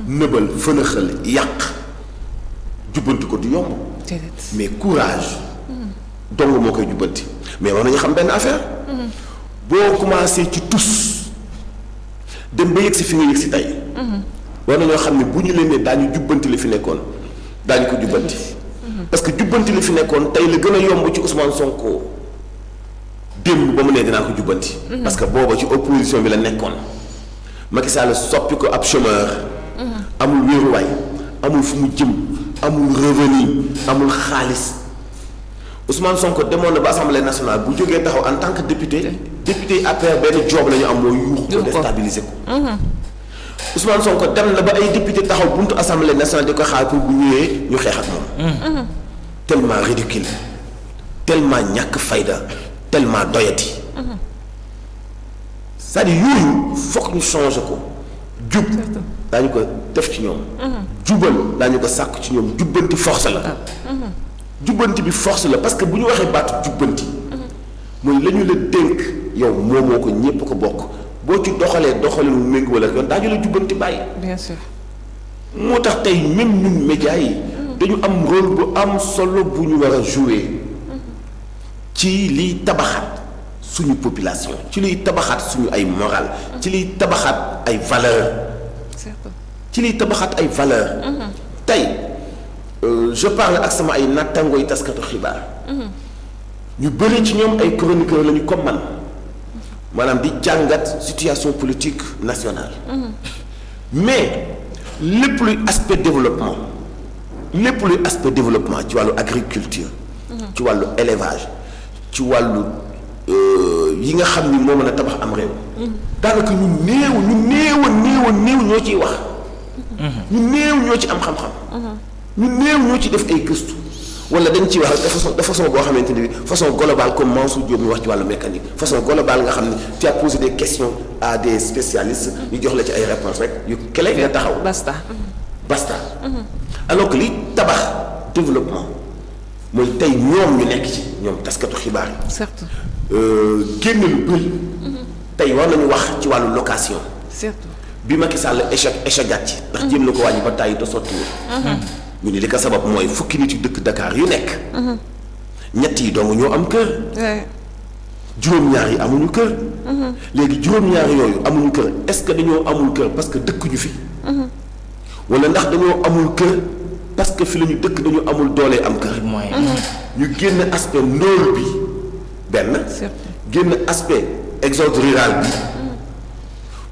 nëbal fënaxal yàq jubbanti ko du yomb. mais courage. dong moo koy jubbanti mais war nañu xam benn affaire. boo commencé ci tus dem ba yëg si fi nga yëg si tey. war nañoo xam ne bu ñu leen ne daañu jubbanti li fi nekkoon daañu ko jubbanti. parce que jubbanti li fi nekkoon tey la gën a yomb ci Ousmane Sonko démb ba mu ne dinaa ko jubbanti. parce que booba ci opposition bi la nekkoon. Macky Sall soppi ko ab chômeur. amul wéeruwaay amul fu mu jëm amul revenu amul xaalis Ousmane Sonko demoon na ba assemblée nationale bu jógee taxaw en tant que député député APR benn job la ñu am mooy yuux ko déstabiliser ko. Ousmane Sonko dem na ba ay député taxaw buntu assemblée nationale di ko xaar pour bu ñëwee ñu xeex ak moom. tellement ridicule tellement ñàkk fayda tellement doyati. c'est-à-dire yooyu foog ñu changer ko jub daañu ko def ci ñoom. jubal daañu ko sàkk ci ñoom jubbanti force la. jubbanti bi force la parce que bu ñu waxee baatu jubbanti. mooy la ñu la dénk yow moomoo ko ñépp ko bokk boo ci doxalee doxalinu méngoo la yoon daañu la jubbanti bàyyi. bien sûr. moo tax tey même ñun médias yi dañu am rôle bu am solo bu ñu war a jouer ci liy tabaxaat suñu population ci liy tabaxaat suñu ay moral ci liy tabaxaat ay valeur ci liy tabaxaat ay valeur tey je parle ak sama ay nattangoo yi taskatu xibaar ñu bëri ci ñoom ay chroniqueur lañu comme man maanaam di jàngat situation politique nationale mais lépp luy aspect développement ci wàllu agriculture ci wàllu élevage ci wàllu yi nga xam ni moo mën a tabax am réew daanaka ñu néew ñoo ciy wax ñu néew ñoo ci am xam-xam ñu néew ñoo ci def ay gëstu wala dañ ciy wax de façon boo xamante ni façon globale comme Mansour Diop mi wax ci wàllu mécanique façon globale nga xam ne tu as posé des questions à des spécialistes ñu jox la ci ay réponses rek yu kele nga taxaw basta alors que li tabax développement mooy tey ñoom ñu nekk ci ñoom taskatu xibaar yi certes génn lu bëri tey war nañu wax ci wàllu location surtout bi Macky Sall échec ci ndax jéem na ko wàññi ba tàyyi te sottiwul ñu ni li ko sabab mooy fukki nit yu dëkk Dakar yu nekk ñett yi dong ñoo am kër juróom-ñaar yi amuñu kër léegi juróom-ñaar yooyu amuñu kër est-ce que dañoo amul kër parce que dëkkuñu fi wala ndax dañoo amul kër parce que fi la ñu dëkk dañu amul doole am kër ñu génn aspect ndóol bi benn génn aspect exode rural bi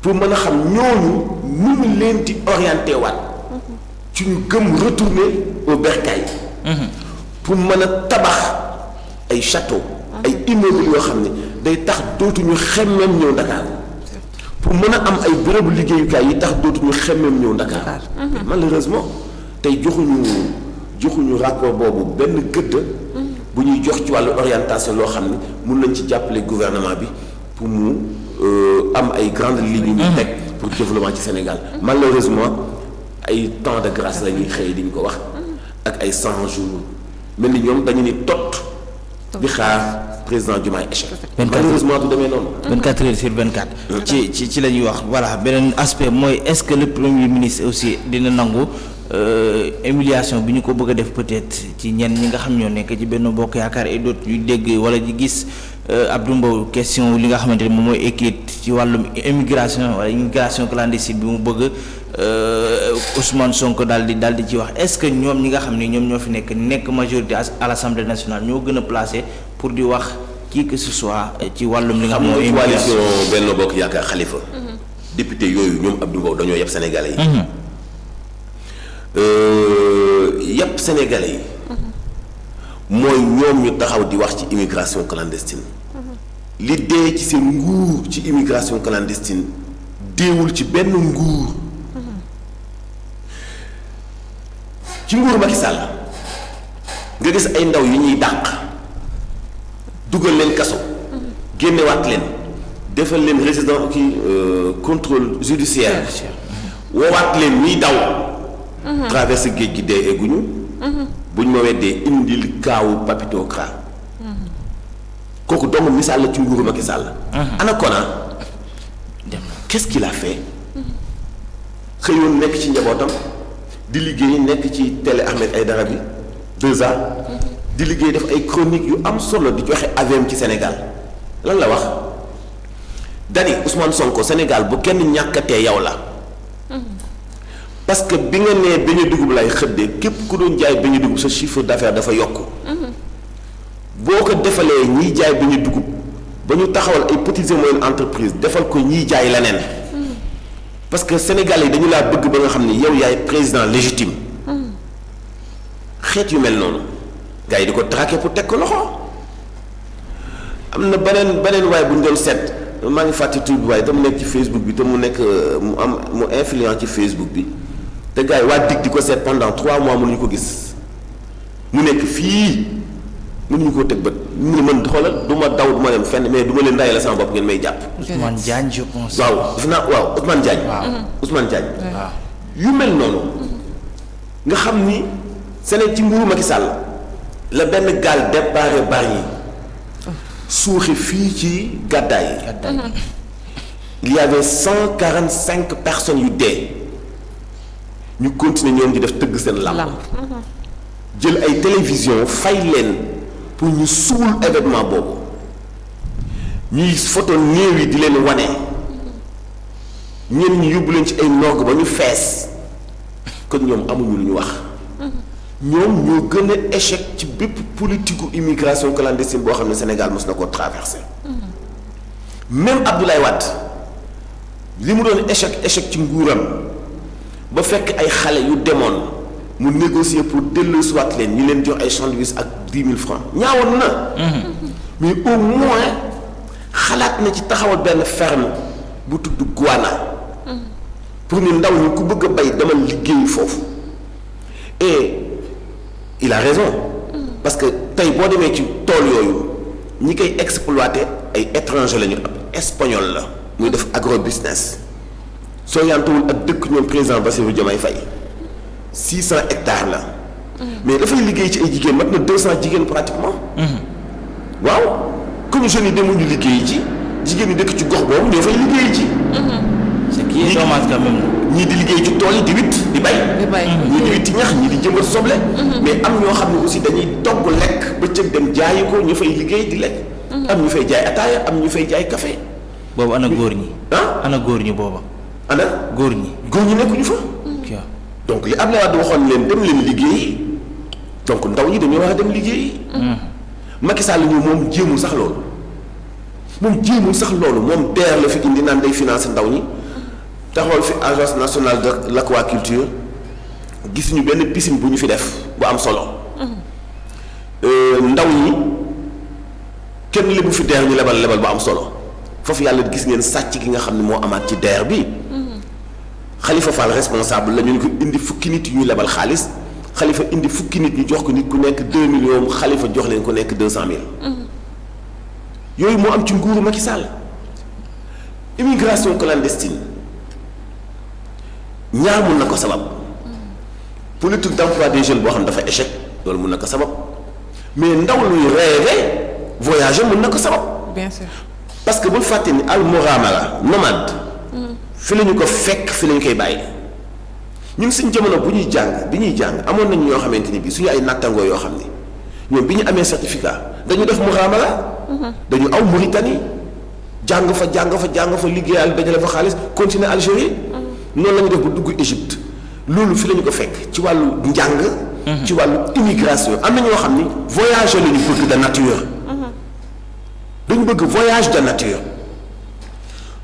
pour mën a xam ñooñu nu ñu leen di orienté waat ci ñu gëm retourner au bercail pour mën a tabax ay château ay immeubles yoo xam ne day tax dootuñu xemmem ñëw Dakar pour mën a am ay bërëbu liggéeyukaay yi tax dootuñu xemmem ñëw Dakar malheureusement tey joxuñu rapport boobu benn gëdd bu ñuy jox ci wàllu orientation loo xam ne mun nañ ci jàppale gouvernement bi pour mu am ay grandes lignes yu ñu teg pour développement ci Sénégal malheureusement ay temps de grâce la ñuy xëy diñ ko wax ak ay 100 jours mel ni ñoom dañu ni tot di xaar président Diomaye échec malheureusement du demee noonu 24 heures sur 24 ci la ñuy wax voilà beneen aspect mooy est-ce que le premier ministre aussi dina nangu humiliation bi ñu ko bëgg a def peut-être ci ñenn ñi nga xam ñoo nekk ci Benno Bokk Yaakaar et d'autres yu dégg wala di gis Abdou Mbow question li nga xamante ne moom mooy équipe ci wàllum immigration wala immigration clandestine bi mu bëgg Ousmane Sonko daal di ci wax est-ce que ñoom ñi nga xam ne ñoom ñoo fi nekk majorité à l'Assemblée nationale ñoo gën a placé pour di wax qui que ce soit ci wàllum li nga xam mooy coalition Benno Bokk Yaakaar Khalifa député yooyu ñoom Abdou Mbow dañoo yeb Sénégalais yi yëpp sénégalais yi mooy ñoom ñu taxaw di wax ci immigration clandestine li dee ci seen nguur ci immigration clandestine deewul ci benn nguur ci nguur Macky Sall nga gis ay ndaw yi ñuy dàq dugal leen kaso génnewaat leen defal leen résident contrôle judiciaire woowaat leen ñuy daw traversé géej gi dee egguñu buñ ma weddee indil kaawu Papito Kara kooku doomu misaal la ci nguuru Macky Sall ana Kona qu'est-ce qu'il a fait xëyoon nekk ci njabootam di liggéey nekk ci télé Ahmed Aïdara bi 2A di liggéey def ay chroniques yu am solo di joxe avis ci Sénégal lan la wax dani Ousmane Sonko Sénégal bu kenn ñàkkatee yow la parce que bi nga nee beñe dugub lay xëddee képp ku doon jaay beñe dugub sa chiffre d'affaires dafa yokk boo ko defalee ñiy jaay beñe dugub ba ñu taxawal ay petites et moyennes entreprises defal ko ñiy jaay leneen parce que Sénégalais yi dañu laa bëgg ba nga xam ni yow yaay président légitime xeet yu mel noonu gars yi di ko traqué pour teg ko loxo am na beneen waaye bu ñu doon seet maa ngi fàtte tur bi waaye dama nekk ci Facebook bi te mu nekk mu influent ci Facebook bi te gars yi waa dig di ko seet pendant 3 mois mënuñu ko gis mu nekk fii mënuñu koo teg bët mu ne man xoolal du ma daw du ma dem fenn mais du ma leen ndayale sama bopp ngeen may jàpp. Ousmane Diagne je pense. waaw defe naa waaw Ousmane Diagne. Ousmane Diagne. waaw yu mel noonu nga xam ni Sénégal ci nguuru Macky Sall la benn gaal déparé Bargny suuxi fii ci gàddaay il y avait 145 personnes yu dee ñu continuer ñoom di def tëgg seen lamb jël ay télévision fay leen pour ñu suul événement boobu ñuy photo néew yi di leen wane ñenn ñu yóbbu leen ci ay morgue ba ñu fees kon ñoom amuñu lu ñu wax ñoom ñoo gën a échec ci bépp politique immigration clandestine boo xam ne Sénégal mos na koo traversé même Abdoulaye Wade li mu doon échec ci nguuram ba fekk ay xale yu demoon mu négocier pour delloosiwaat leen ñu leen jox ay sandwich ak 10 000 francs ñaawoon na mais au moins xalaat na ci taxawal benn ferme bu tudd Guana pour ni ndaw ñi ku bëgg a bay demal liggéeyi foofu et il a raison parce que tey boo demee ci tool yooyu ñi koy exploité ay étranger la ñu ab espagnol la muy def agro business soo yantawul ak dëkk ñoom président Bassirou Diomaye Faye 600 hectares la mais dafay liggéey ci ay jigéen mat na 200 jigéen pratiquement waaw comme jeunes yi demuñu liggéey ci jigéen ñi dëkk ci gox boobu ñoo fay liggéey ci ce qui est dommage quand même. ñii di liggéey ci tool yi di witt di bay ñii di witti ñax ñii di jëmbat soble mais am ñoo xam ne aussi dañuy togg lekk bëccëg dem jaayi ko ñu fay liggéey di lekk am ñu fay jaay ataaya am ñu fay jaay café boobu ana góor ñi. ana góor ñi booba. ana góor ñi. góor ñi nekkuñu fa donc li Abdoulaye Wade waxoon leen dem leen liggéeyi donc ndaw ñi dañoo war a dem liggéeyi Macky Sall ñu moom jéemul sax loolu moom DER la fi indi naan day financer ndaw ñi taxawal fi agence nationale de l'aquaculture gis ñu benn piscine bu ñu fi def bu am solo ndaw ñi kenn lebu fi DER ñu lebal bu am solo foofu yàlla gis ngeen sàcc gi nga xam ne moo amaat ci DER bi Khalifa Fall responsable la ñu ko indi fukki nit yu ñu lebal xaalis Khalifa indi fukki nit ñu jox ko nit ku nekk 2 millions Khalifa jox leen ku nekk 200 000 yooyu moo am ci nguuru Macky Sall immigration clandestine ñaar mun na ko sabab politique d'emploi des jeunes boo xam dafa échec loolu mun na ko sabab mais ndaw luy rêver voyager mun na ko sabab. bien sûr parce que bul fàtte ni al muramara nomade fi la ñu ko fekk fi la ñu koy bàyyi ñun suñ jamono bi ñuy jàng amoon nañu ñoo xamante ni bii suñu ay nattangoo yoo xam ni ñoom bi ñu amee certificat dañu def muramara dañu aw Mauritanie jàng fa liggéeyal dajale fa xaalis continuer Algérie noonu la ñu def ba dugg Égypte loolu fi la ñu ko fekk ci wàllu njàng ci wàllu immigration am na ñoo xam ni voyage la ñu bëgg de nature dañu bëgg voyage de nature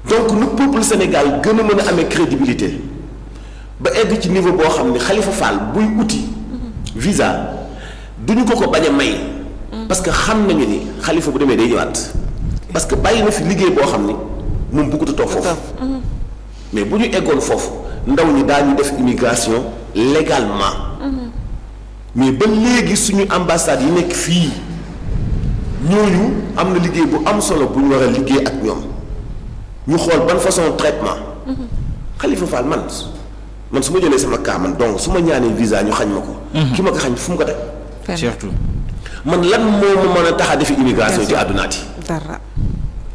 donc nu peuple Sénégal gën a mën a amee crédibilité ba egg ci niveau boo xam ni Khalifa Fall buy uti visa duñu ko bañ a may parce que xam nañu ni Khalifa bu demee day ñëwaat parce que bàyyi na fi liggéey boo xam ni moom bëggut a toog foofu mais bu ñu eggoon foofu ndaw ñi daañu def immigration légalement mais ba léegi suñu ambassade yi nekk fii ñooñu am na liggéey bu am solo bu ñu war a liggéey ak ñoom ñu xool ban façon traitement Khalifa Fall man su ma jëlee sama cas man donc su ma ñaanee visa ñu xañ ma ko ki ma ko xañ fu mu ko teg surtout man lan moo ma mën a tax a defi immigration ci àddunaati dara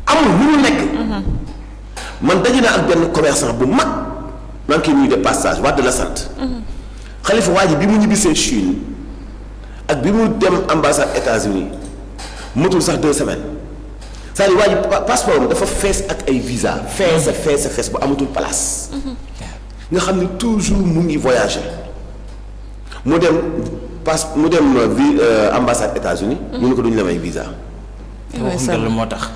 amul lu mu nekk man daje naa ak benn commerçant bu mag maa ngi koy nuyu de passage Wade la sant. Khalifa waa ji bi mu ñibbisee Chine ak bi mu dem ambassade États-Unis matul sax 2 semaines c'est-à-dire waa ji passeport am dafa fees ak ay visa fees ba amatul place. nga xam ne toujours mu ngi voyager mu dem ambassade États-Unis ñu ne ko duñu la may visa. waxum moo tax.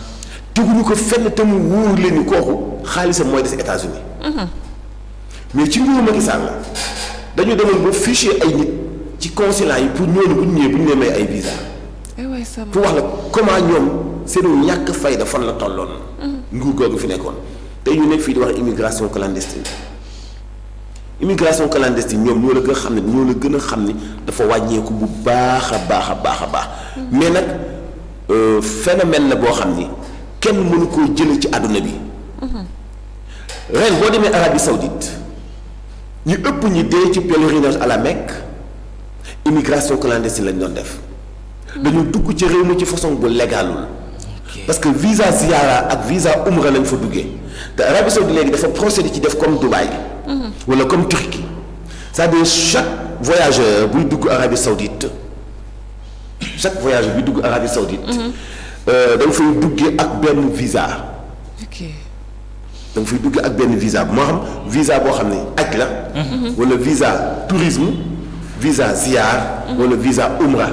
teguñu ko fenn te mu wóor leen ni kooku xaalisam mooy des États-Unis mais ci nguuru Macky Sall dañu demoon ba fichier ay nit ci consulat yi pour ñooñu bu ñu ñëwee bu ñu leen may ay visa. pour wax la comment ñoom seenu ñàkk fayda fan la tolloon. nguur googu fi nekkoon tey ñu nekk fii di wax immigration clandestine. immigration clandestine ñoom ñoo la gën a xam ne dafa wàññeeku bu baax a baax. mais nag phénomène la boo xam ni kenn mënu koo jële ci àdduna bi. ren boo demee Arabie Saoudite ñu ëpp ñi dee ci pèlerinage à la Mecque immigration clandestine lañ doon def. dañu dugg ci réew mi ci façon bu légalul. parce que visa ziara ak visa umra lañ fa duggee te Arabie Saoudite léegi dafa procédé ci def comme Dubaï. wala comme Turquie c'est-à-dire chaque voyageur buy dugg Arabie Saoudite da nga fay duggee ak benn visa. da nga fay duggee ak benn visa moo xam visa boo xam ne aj la. wala visa tourisme visa ziar. wala visa umra.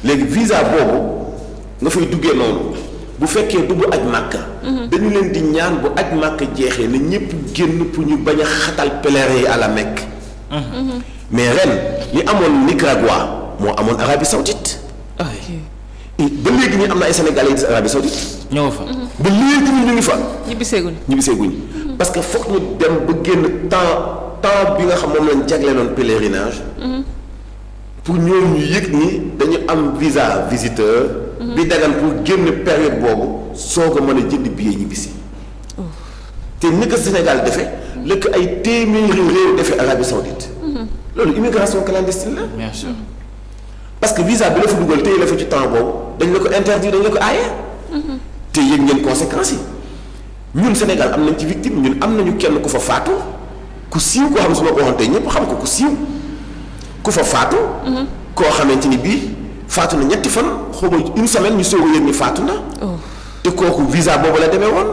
léegi visa boobu nga fay duggee noonu bu fekkee dugg aj Màkka. dañu leen di ñaan bu aj Màkka jeexee na ñëpp génn pour ñu bañ a xatal pèlerin yi à la Mecque. mais ren li amoon Nicaragua moo amoon Arabie Saoudite. ba léegi nii am na ay Sénégalais yi Arabie Saoudite. ñëw fa. ba léegi nii ñu ngi fa. ñibbiseeguñ. parce que foog ñu dem ba génn temps bi nga xam moom lañ jagleeloon pèlerinage. pour ñoom ñu yëg ni dañu am visa visiteur. bi dagan pour génn période boobu soog a mën a jënd billet ñibbisi. te ni ko Sénégal defee. lëkk ay téeméeri réew defee Arabie Saoudite. loolu immigration clandestine la. bien sûr. parce que visa bi la fa dugal téye la fa ci temps boobu dañ la ko interdire dañ la ko aaye. te yëg ngeen conséquences yi ñun Sénégal am nañ ci victime ñun am nañu kenn ku fa faatu ku siiw koo xam ne su ma ko waxoon tey ñëpp xam ko ku siiw ku fa faatu. koo xamante ni bii faatu na ñetti fan xaw ma une semaine ñu soog a yëg ni faatu na. te kooku visa boobu la demee woon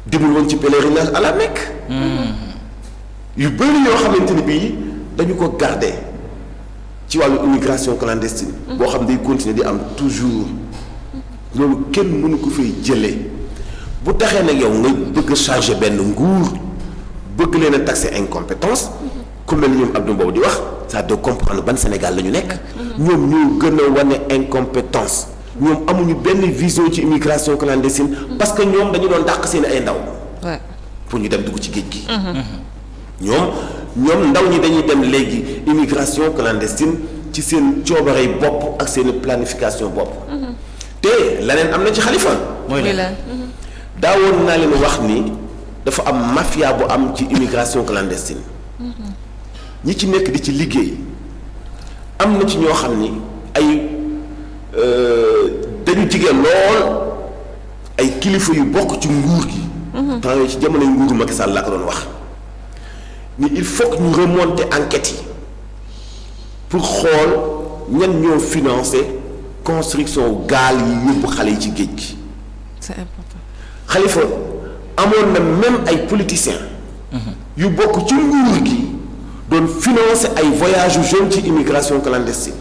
demul woon ci pèlerinage à la Mecque. yu bëri yoo xamante ni bii dañu ko garder ci wàllu immigration clandestine. boo xam day continuer di am toujours loolu kenn mënu ko fay jëlee bu taxee nag yow nga bëgg a charger benn nguur bëgg leen a taxer incompétence ku mel ni ñoom Abdou Mbow di wax ça doit comprendre ban Sénégal la ñu nekk. ñoom ñoo gën a wane incompétence ñoom amuñu benn vision ci immigration clandestine parce que ñoom dañu doon dàq seen ay ndaw. pour ñu dem dugg ci géej gi. ñoom ndaw ñi dañuy dem léegi immigration clandestine ci seen coobarey bopp ak seen planification bopp. te leneen am na ci Khalifa. mooy la daawoon naa leen wax ni dafa am mafia bu am ci immigration clandestine. ñi ci nekk di ci liggéey am na ci ñoo xam ni ay dañu jigéen lool ay kilifa yu bokk ci nguur gi. temps yooyu ci jamono nguuru Macky Sall laa ko doon wax. ni il faut que ñu remonter enquête yi pour xool ñan ñoo financer construction gaal yi yóbbu xale yi ci géej gi. c'est important. Khalifa amoon na même ay politiciens. yu bokk ci nguur gi doon financer ay voyages yu jeunes ci immigration clandestine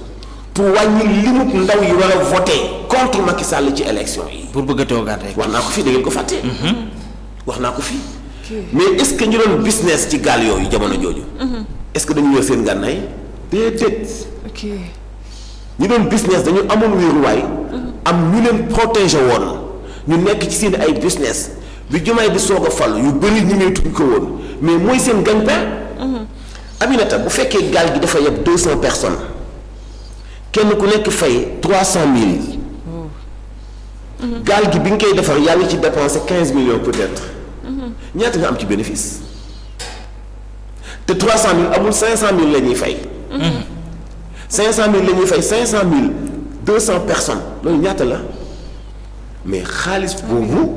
pour wàññi limu ndaw yi war a voter contre Macky Sall ci élection yi. pour bëgg a toogaat rek. wax naa ko fii da ngeen ko fàtte. wax naa ko fii. mais est-ce que ñu doon business ci gaal yooyu jamono jooju. est-ce que dañu yor seen gànnaay déedéet. ok ñu doon business dañu amoon wéeruwaay. am ñu leen protéger woon ñu nekk ci seen ay business bi Diomaye di soog a fal yu bëri ñi ngay tudd ko woon mais mooy seen gagne-pain. Aminata bu fekkee gaal gi dafa yeb 200 personnes kenn ku nekk fay 300 000. gaal gi bi nga koy defar yaa ngi ci dépenser 15 millions peut-être. ñaata nga am ci bénéfice te 300 000 amul 500 000 la ñuy fay. 500 000 la ñuy fay 500 000 200 personnes loolu ñaata la mais xaalis boobu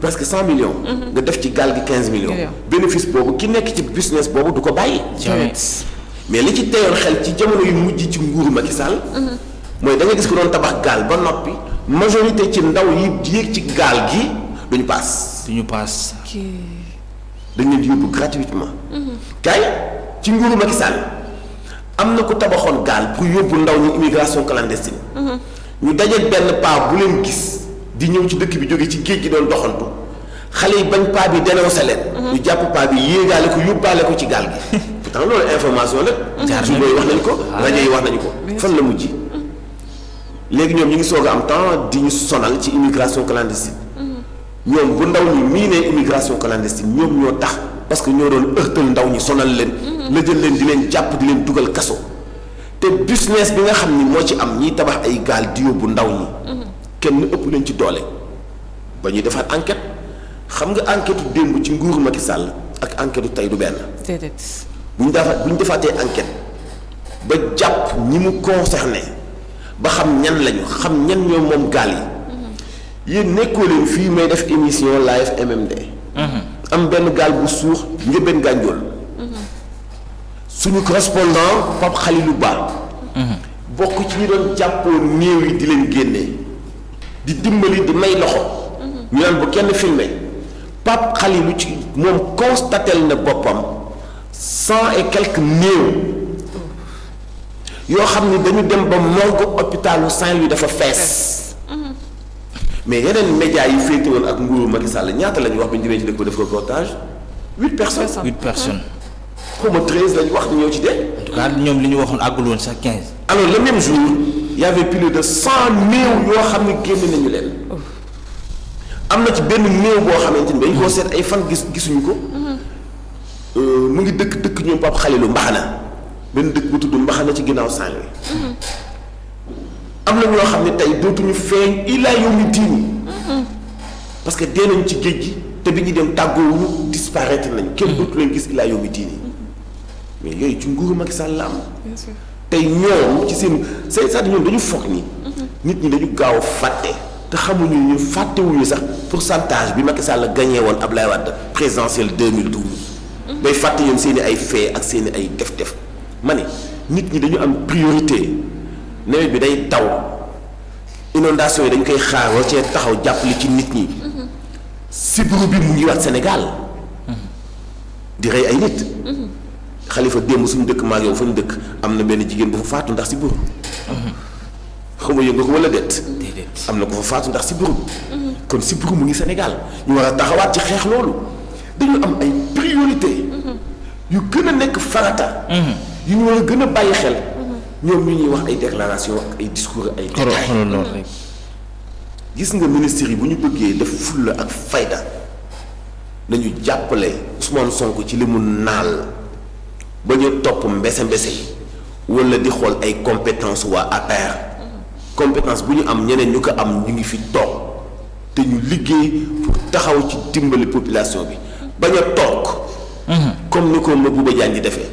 presque 100 millions. nga def ci gaal gi 15 millions. bénéfice boobu ki nekk ci business boobu du ko bàyyi. mais li ci teyoon xel ci jamono yu mujj ci nguuru Macky Sall. mooy da nga gis ko doon tabax gaal ba noppi majorité ci ndaw yi yéeg ci gaal gi duñu paas. dañ leen di yóbbu gratuitement. kay ci nguuru Macky Sall am na ko tabaxoon gaal pour yóbbu ndaw ñi immigration clandestine. ñu dajeeg benn paa bu leen gis di ñëw ci dëkk bi jóge ci géej gi doon doxantu xale yi bañ paa bi dénoncé leen. ñu jàpp paa bi yéegaale ko yóbbaale ko ci gaal gi. pourtant loolu information la. jaar nañu wax nañu ko rajo yi wax nañu ko. fan la mujj. léegi ñoom ñu ngi soog a am temps di ñu sonal ci immigration clandestine. ñoom bu ndaw ñi mii ne immigration clandestine ñoom ñoo tax parce que ñoo doon ërtal ndaw ñi sonal leen. la jël leen di leen jàpp di leen dugal kaso. te business bi nga xam ni moo ci am ñiy tabax ay gaal di yóbbu ndaw ñi. kenn ëpp leen ci doole. ba ñuy defaat enquête xam nga enquête démb ci nguuru Macky Sall ak enquête tey du benn. déedéet. bu ñu defaatee enquête ba jàpp ñi mu concerné ba xam ñan lañu xam ñan ñoo moom gaal yi. yéen nekkoo leen fii may def émission live MMD. am benn gaal bu suux njëbeen gànjool. suñu correspondant Pape Khalilou Ba. bokk ci ñi doon jàppoo néew yi di leen génnee di dimbali di may loxo. ñu naan bu kenn filmé Pape Khalilou ci moom constatel na boppam 100 et quelques néew yoo xam ni dañu dem ba morgue hôpitalu Saint-Louis dafa fees. mais yeneen médias yi féete woon ak nguuru Macky Sall ñaata la ñu wax bi ñu demee ci dëkk ba def reportage 8 personnes. 8 personnes. xaw ma 13 la ñu wax ñoo ci dee. en tout cas ñoom li ñu waxoon àggul woon sax 15. alors le même jour y avait plus de 100 néew yoo xam ne génn nañu leen. am na ci benn néew boo xamante ni dañ koo seet ay fan gisuñu ko. mu ngi dëkk ñoom Pape Khalilou Mbaxana benn dëkk bu tudd Mbaxana ci ginnaaw Saint-Louis. am na ñoo xam ne tey dootuñu feeñ ilaa yawmi diini parce que dee nañ ci géej gi te bi ñu dem tàggoowuñu disparaître nañ kenn dootu leen gis ilaa yawmi diini mais yooyu ci nguuru Macky Sall la am. tey ñoom ci seen c'est-à-dire ñoom dañu foog ni. nit ñi dañu gaaw a fàtte te xamuñu ñu fàttewuñu sax pourcentage bi Macky Sall gagné woon Abdoulaye Wade présidentielle 2012. bay fàtte yoon seen i ay fait ak seen i ay def-def ma ne nit ñi dañu am priorité. nawet bi day taw inondation yi dañ koy xaar war cee taxaw jàppale ci nit ñi. sibiru bi mu ngi waat Sénégal. di rey ay nit. Xalifa démb suñu dëkk maag yow fa ñu dëkk am na benn jigéen bu fa faatu ndax sibiru. xaw ma yëg nga ko wala déet. am na ko fa faatu ndax sibiru. kon sibiru mu ngi Sénégal ñu war a taxawaat ci xeex loolu dañu am ay priorité yu gën a nekk farata. yu ñu war a gën a bàyyi xel. ñoom ñu ñuy wax ay déclaration ak ay discours ay détails. gis nga ministre yi bu ñu bëggee def fulla ak fayda nañu jàppale Ousmane Sonko ci li mu naal ba ñu topp mbese yi wala di xool ay compétence waa APR. compétence bu ñu am ñeneen ñu ko am ñu ngi fi toog te ñu liggéey pour taxaw ci dimbali population bi bañ a toog. comme ni ko Mabouba Diagne di defee.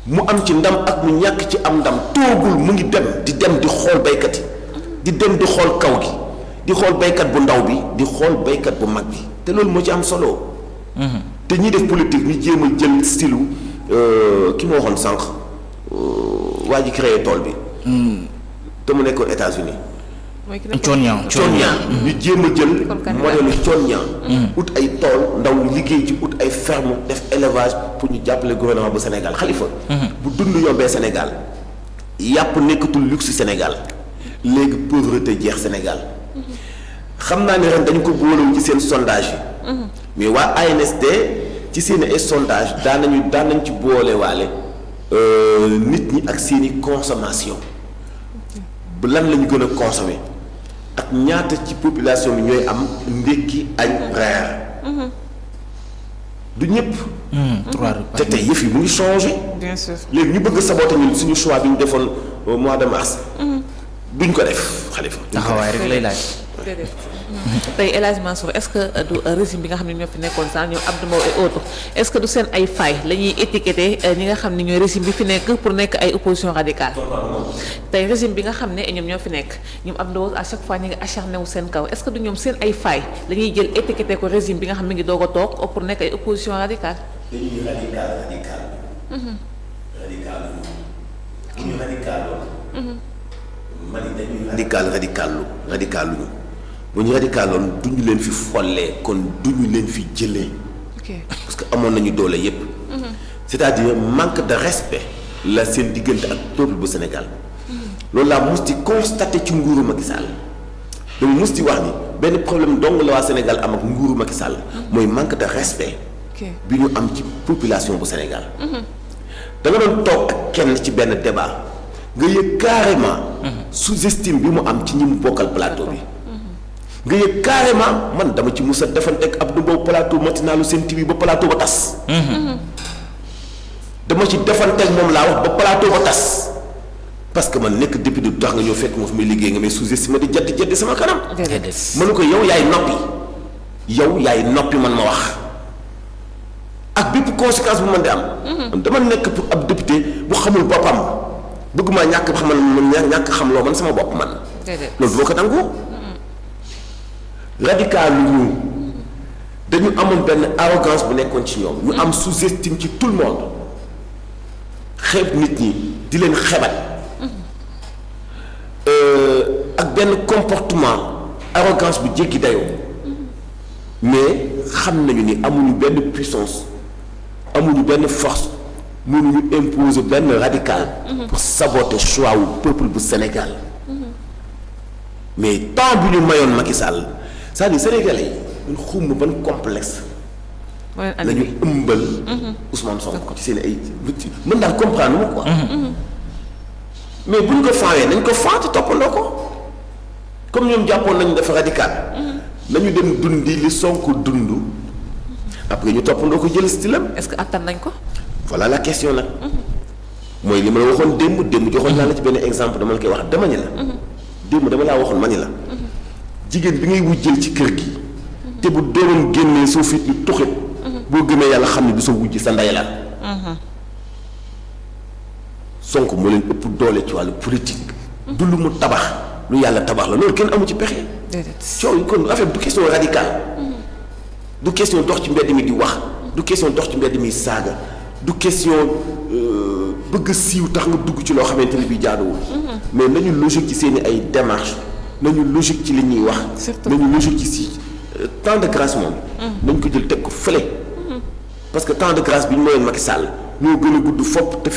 mu am ci ndam ak mu ñàkk ci am ndam toogul mu ngi dem di xool baykat yi di dem di xool kaw gi di xool baykat bu ndaw bi di xool baykat bu mag bi te loolu moo ci am solo. te ñiy def politique ñu jéem a jël stylu ki ma waxoon sànq waa ji créé tool bi. te mu nekkoon États-Unis Coññaan ñu jéem a jël modèle Coññaan ut ay tool ndaw liggéey ci ut ay ferme def élevage pour ñu jàppale gouvernement bu Sénégal Xalifa bu dund yombee Sénégal yàpp nekkatul luxe Sénégal léegi pauvreté jeex Sénégal xam naa ne ren dañu ko boolewu ci seen sondage yi mais waa ANSD ci seen ay sondage daan nañ ci boole waale nit ñi ak seeni consommation bu lan la ñu gën a consommer ak ñaata ci population bi ñooy am ndékki añ reer du ñëpp. te tey yëf yi mu ngi changé. bien sûr léegi ñu bëgg saboter ñun suñu choix bi ñu defoon au mois de mars. duñ ko def Xalifa. taxawaay rek lay laaj. déedéet. tey El Hadj Mansour est-ce que du régime bi nga xam ne ñoo fi nekkoon sax ñoom Abdou Mbow et autres est-ce que du seen ay failles la ñuy étiqueter ñi nga xam ne ñooy régime bi fi nekk pour nekk ay opposition radicale. tey régime bi nga xam ne ñoom ñoo fi nekk ñoom Abdou Mbow à chaque fois ñu ngi acharné wu seen kaw est-ce que du ñoom seen ay failles la ñuy jël étiqueter ko régime bi nga xam ne mi ngi doog a toog pour nekk ay opposition radicale. dañuy radical. mani dañuy radical luñu bu ñu radicaloon duñu leen fi follee kon duñu leen fi jëlee. ok parce que amoon nañu doole yépp. c'est-à-dire manque de respect la seen diggante ak peuple bu Sénégal. loolu laa mus di constaté ci nguuru Macky Sall. dama mus di wax ni benn problème dong la waa Sénégal am ak nguuru Macky Sall. mooy manque de respect. bi ñu am ci population bu Sénégal. da nga doon toog ak kenn ci benn débat nga yëg carrément sous-estime bi mu am ci ñi mu bokkal plateau bi. nga yëg carrément man dama ci mus a defanteeg Abdou Mbow plateau matinalu Sen TV ba plateau ba tas. dama ci defanteeg moom laa wax ba plateau ba tas parce que man nekk député du tax nga ñëw fekk ma fi muy liggéey nga may sous-estimé di jaddi sama kanam. mënu ko yow yaay noppi man ma wax. ak bépp conséquence bu mën di am. dama nekk pour ab député bu xamul boppam bëgg maa ñàkk xam man ñàkk xam loo man sama bopp man. loolu du ma ko nangu. radical lu ñu dañu amoon benn arrogance bu nekkoon ci ñoom. ñu am sous-estime ci tout le monde. xeeb nit ñi di leen xebat. ak benn comportement arrogance bu jéggi dayoo. mais xam nañu ni amuñu benn puissance. amuñu benn force mënuñu imposer benn radical pour saboter choix wu peuple bu Sénégal mais temps bu ñu mayoon Macky Sall c'est-à-dire sénégalais yi ñun xumb ban complexe la ñu ëmbal Ousmane Sonko ci seen ay mën daal comprendre mu quoi mais bu ñu ko faawee nañ ko faati toppandoo ko comme ñoom jàppoon nañu dafa radical nañu dem dundi li Sonko dund après ñu toppandoo ko jël stylam. est-ce que attan nañ ko. voilà la question nag. mooy li ma la waxoon démb joxoon naa la ci benn exemple dama la koy wax dama ni la. démb dama laa waxoon ma ni la. jigéen bi ngay wujjeel ci kër gi. te bu doomam génnee soo fit ni tuxit. boo gëmee yàlla xam ne du sa wujj sa ndey la. Sonko moo leen ëpp doole ci wàllu politique. du lu mu tabax lu yàlla tabax la loolu kenn amu ci pexe. déedéet coow kon affaire du question radicale. du question dox ci mbedd mi di wax du question dox ci mbedd mi saaga du question bëgg siiw tax nga dugg ci loo xamante ni bii jaaduwul. mais nañu logique ci seeni ay démarches nañu logique ci li ñuy wax. nañu logique ci si temps de grâce moom. nañ ko jël teg ko fële. parce que temps de grâce bi ñu mayoon Macky Sall ñoo gën a gudd fopp te